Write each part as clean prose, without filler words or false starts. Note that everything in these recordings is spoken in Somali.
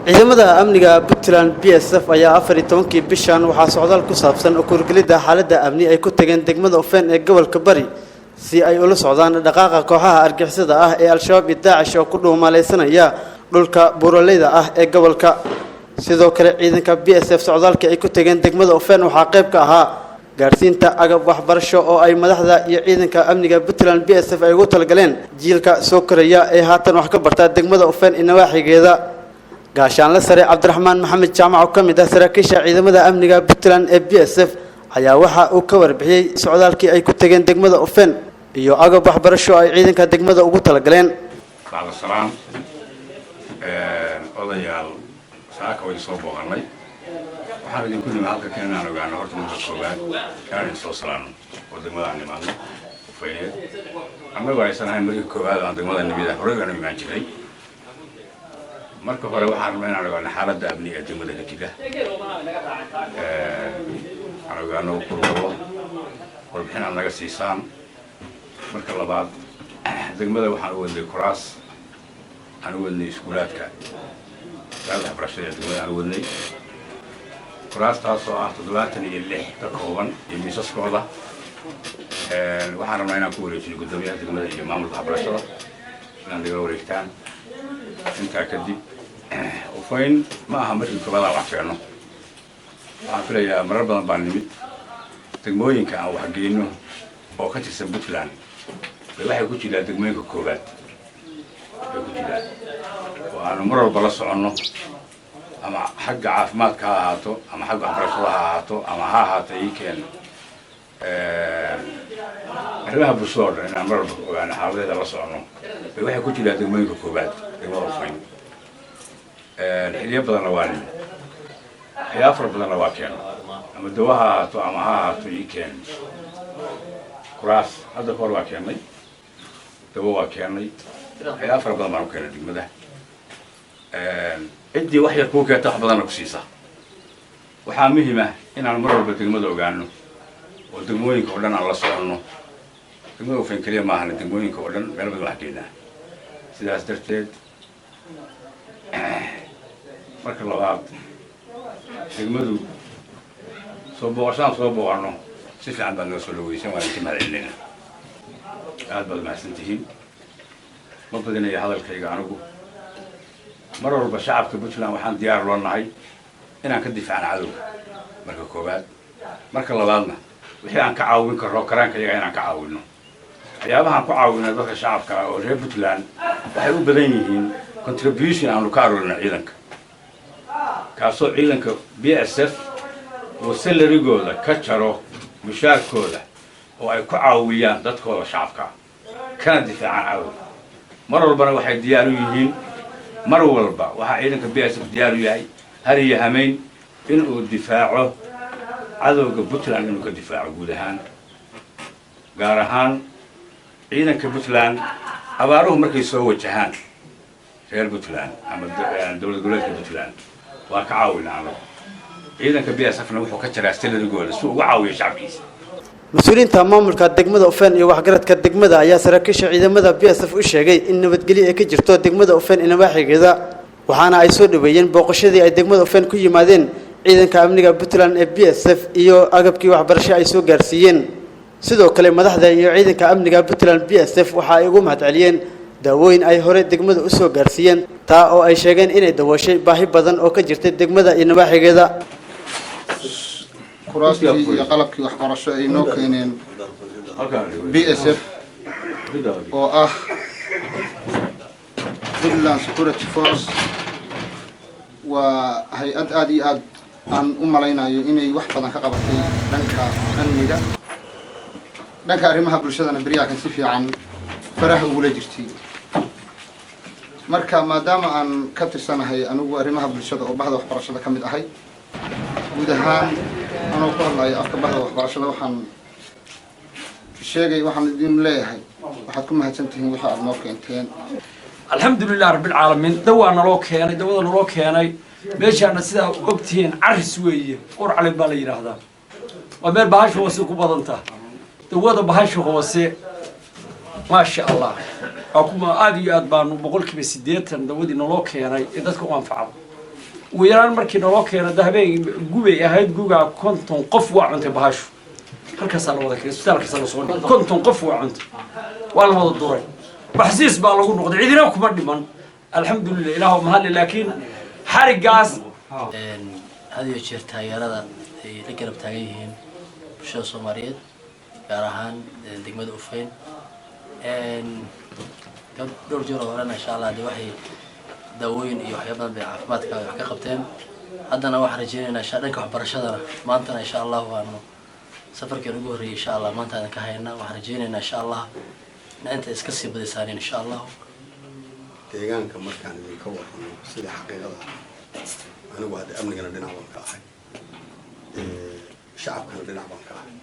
Ciidamada amniga Puntland BSF ayaa 14-kii bishan waxaa socdaal ku saabsan u kuurgelidda xaaladda amni ay ku tageen degmada Ufeyn ee gobolka Bari, si ay ula socdaan dhaqaaqa kooxaha argixisada ah ee Al-Shabaab iyo Daacish oo ku dhuumaaleysanaya dhulka buuraleyda ah ee gobolka. Sidoo kale, ciidanka BSF socdaalka ay ku tageen degmada Ufeyn waxaa qayb ka ahaa gaarsiinta agab waxbarasho oo ay madaxda iyo ciidanka amniga Puntland BSF ay ugu talagaleen jiilka soo koraya ee haatan wax ka barta degmada Ufeyn iyo nawaaxigeeda. Gaashaanle sare Cabdiraxmaan Maxamed Jaamac oo ka mid ah saraakiisha ciidamada amniga Puntland ee BSF ayaa waxa uu ka warbixiyey socdaalkii ay ku tageen degmada Ufeyn iyo agab waxbarasho ay ciidanka degmada ugu talagaleen. Bacda salaam, odayaal, saaka way soo booqanay. Waxaan idinku nimi halka kan inaan ogaano horta marka koowaad inaan idin soo salaano oo degmada aan nimaadno Ufeyneed. Annagu aysan ahayn markii koowaad aan degmada nimid, horey baanu imaan jiray. Marka hore waxaan rabnaa inaan ogaano xaaladda amni ee degmada ka jira, aan ogaano kurgalo, warbixin aad naga siisaan. Marka labaad, degmada waxaan u wadnay kuraas, aan u wadnay iskuulaadka, wasaaradda waxbarashada ee degmada aan u wadnay kuraastaas oo ah 76 ka kooban iyo miisaskooda. Waxaan rabnaa inaan ku wareejino guddoomiyaha degmada iyo maamulka waxbarashada, inaan nagala wareegtaan. Intaa kadib, Ufayn ma aha markii koowaad aan wax keenno. Waxaan filayaa marar badan baan nimid. Degmooyinka aan wax geyno oo ka tirsan Puntland bay waxay ku jiraan degmooyinka koowaad bay ku jiraan, oo aanu mar walba la soconno, ama xagga caafimaadka ha ahaato, ama xagga waxbarashada ha ahaato, ama ha ahaato ii keen arrimaha bulshada oo dhan, inaan mar walba ogaano xaaladeeda, la soconno bay waxay ku jiraan degmooyinka koowaad. Degmada Ufayn xiliyo badanna waa nimid, waxyaaba fara badanna waa keeno, ama dawa ha ahaato, ama ha ahaato ii keen kuraas. Hadda kahor waa keennay dawo, waa keennay waxyaaba fara badan baan u keenay degmada. Ciddii wax yar kuu keenta wax badanna ku siisa. Waxaa muhiim ah inaan mar walba degmada ogaano oo degmooyinka oo dhan aan la soconno. Degmada Ufayn keliya maahana, degmooyinka oo dhan meel badan wax geynaa. Sidaas darteed, marka labaad, degmadu soo booqashaan soo booqanno, si fiican baad noo soo dhaweysan, waan idinka mahad celinayna, aad baad mahadsan tihiin. Ma badinaya hadalkayga anigu. Mar walba shacabka Puntland waxaan diyaar loo nahay inaan ka difaacno cadowga marka koowaad. Marka labaadna, wixii aan ka caawin karro karaanka iyaga inaan ka caawino. Waxyaabahaan ku caawino dadka shacabka ah oo reer Puntland waxay u badan yihiin contribution aanu ka aroorino ciidanka, kaasoo ciidanka BSF uu salarygooda ka jaro, mushaarkooda, oo ay ku caawiyaan dadkooda shacabka kana difaacaan cadowga. Mar walbana waxay diyaar u yihiin, mar walba waxaa ciidanka BSF diyaar u yahay har iyo hameyn inuu difaaco cadowga Puntland, inuu ka difaaco guud ahaan, gaar ahaan ciidanka Puntland. Abaaruhu markay soo wajahaan reer Puntland ama dowlad goboleedka Puntland, waa ka caawinaa anagu. Ciidanka BSF na wuxuu ka jaraa salarygooda si uu uga caawiyo shacabkiisa. Mas-uuliyiinta maamulka degmada Ufeyn iyo waxgaradka degmada ayaa saraakiisha ciidamada BSF u sheegay in nabadgelyo ay ka jirto degmada Ufeyn iyo nawaaxigeeda, waxaana ay soo dhaweeyeen booqashadii ay degmada Ufeyn ku yimaadeen ciidanka amniga Puntland ee BSF iyo agabkii waxbarasho ay soo gaarsiiyeen. Sidoo kale, madaxda iyo ciidanka amniga Puntland BSF waxa ay ugu mahadceliyeen daawooyin ay hore degmada usoo gaarsiiyeen, taa oo ay sheegeen inay dabooshay baahi badan oo ka jirtay degmada iyo nawaaxigeeda. Kuraastii iyo qalabkii waxbarasho ay noo keeneen BSF oo ah Puntland Security Force waa hay-ad aada iyo aad aan u malaynayo inay wax badan ka qabatay dhanka amniga, dhanka arrimaha bulshadana beryahakan si fiican faraha ugula jirtay. Marka maadaama aan ka tirsanahay anigu arrimaha bulshada oo bahda waxbarashada ka mid ahay, guud ahaan anoo ku hadlayo afka bahda waxbarashada, waxaan sheegay, waxaan idin leeyahay waxaad ku mahadsan tihiin wixii aada noo keenteen. Alxamdulilah rabbilcaalamiin, dawaa naloo keenay. Dawada naloo keenay meeshaana sidaa ogtihiin caris weeye, Qurcali baa la yidhaahdaa, waa meel bahasha hoose ku badanta. Dawada bahasha hoose, maasha Allah, waa kuma aada iyo aad baanu 80% dawadii naloo keenay ee dadka u anfacdo. Ugu yaraan markii naloo keena da habeen gubay ahayd, gugaa 50 qof waa cuntay bahashu. Halkaasaa la wada keenay, isbitaalkaasaa lasoo dhigay. 50 qof waa cuntay, waa la wada duray, baxsiis baa lagu noqday, cidina kuma dhiman, alxamdulilah, ilaah mahadle, laakiin xarigaas. Had iyo jeer taageerada ay la garab taagan yihiin bulshada Soomaaliyeed, gaar ahaan degmada Ufeyn, dhowr jeer oo horena, insha Allah, de waxay daawooyin iyo waxyaa badan bay caafimaadka wax ka qabteen. Haddana waxaan rajeynaynaa insha dhanka waxbarashadana. Maantana, insha Allah, waanu safarkeen ugu horreeyay, insha Allah, maanta aan ka haynaa. Waxaan rajeynaynaa, insha Allah, in inta iska sii badisaaneen, insha Allahu. Deegaanka markaan idinka warramo sida xaqiiqada ah, anigu hadda amnigana dhinac baan ka ahay, shacabkana dhinac baan ka ahay.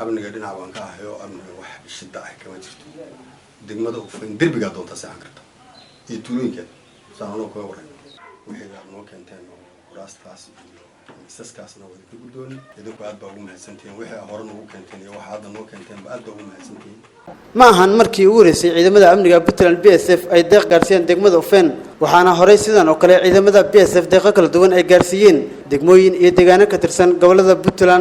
Amniga dhinac baan ka ahay oo amniga wax shida ah kama jirto degmada Ufayn. Derbigaa doontaa seexan karta iyo tuulooyinkeeda saan anoo kaga warray. Wixii aad noo keenteen oo kuraastaas iyo miisaskaasna waa idinka guddooni. Idinku aad baa ugu mahadsantihiin wixii aa hore noogu keenteen iyo waxa hadda noo keenteenba, aad baa ugu mahadsantihiin. Ma ahan markii ugu horeysay ciidamada amniga Puntland PSF ay deeq gaarsiiyeen degmada Ufeyn, waxaana horey sidan oo kale ciidamada PSF deeqo kala duwan ay gaarsiiyeen degmooyin iyo deegaano ka tirsan gobolada Puntland.